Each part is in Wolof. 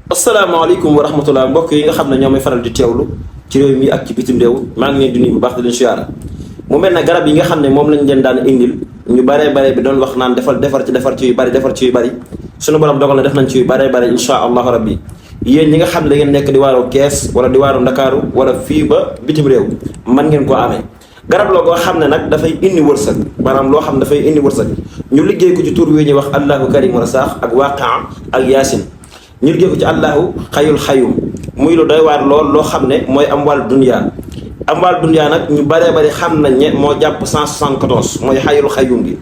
asalaamaaleykum wa rahmatulah mbokk yi nga xam ne ñoo may faral di teewlu ci réew mi ak ci bitim réew maa ngi leen di nuyu bu baax di leen siyaara mu mel ne garab yi nga xam ne moom lañ leen daan indil ñu baree bare bi doon wax naan defar ci yu bari suñu borom dogal na def nañ ci yu baree bare insha allahu rabbi yéen ñi nga xam ne da ngeen nekk di waaru Kees wala di waaru Ndakaaru wala fii ba bitim réew man ngeen koo amee garab loo ko xam ne nag dafay indi wërsëg maanaam loo xam ne dafay indi wërsëg ñu liggéey ko ci tur wi ñuy wax allahu karim rasaax ak waaqaa ak yaasin ñu liggéey ko ci allahu xayul xayum muy lu doy waar lool loo xam ne mooy am wàllu dunya nag ñu baree bari xam nañ ne moo jàpp 174 mooy xayul xayum gi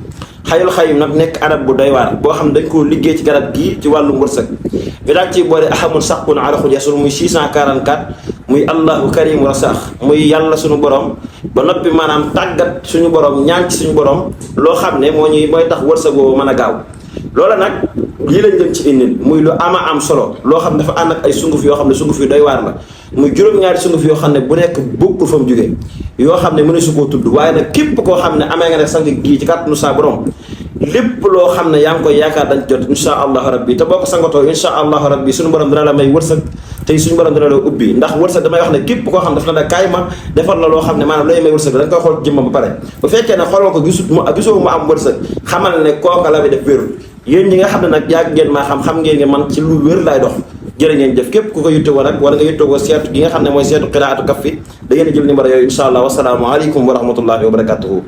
xayul xayum nag nekk arab bu doy waar boo xam ne dañ koo liggéey ci garab gii ci wàllu wërsëg bi daal ci boole ahamul saqun araxul yasul muy 644 muy allahu karim rasaax muy yàlla suñu borom ba noppi maanaam tàggat suñu borom ñaan ci suñu borom loo xam ne mooy tax wërsëg boobu mën a gaaw loola nag lii lañ dem ci indil muy lu ama am solo loo xam ne dafa ànd ak ay sunguf yoo xam ne sunguf yu doy waar la muy juróom-ñaari sunguf yoo xam ne bu nekk bokkul fa mu jógee yoo xam ne mën su koo tudd waaye nag képp koo xam ne amee nga ne sang gii ci kàttanu saa borom lépp loo xam ne yaa ngi koy yaakaar dañ jot insha allahu rabbi te boo ko sangatoo insha allahu rabbi suñu borom dina la may wërsëg tey suñu borom dina la ubbi ndax wërsëg damay wax ne képp koo xam ne dafa la da kaay ma defar la loo xam ne maanaam lay may wërsëg da nga koy xool jëmmam ba pare bu fekkee ne xooloo ko gisoo mu am wërsëg xamal ne kooka la bi def wérul yéen ñi nga xam ne nag yàgg ngeen maa xam ngeen ne man ci lu wér laay dox jërë ngeen jëf képp ku ko yittewoo nag wala nga yittewoo seetu gi nga xam ne mooy seetu qiraatu kaf fi da ngeen jël numéro yooyu insha allah wasalaamu aleykum wa rahmatullahi wa barakatuhu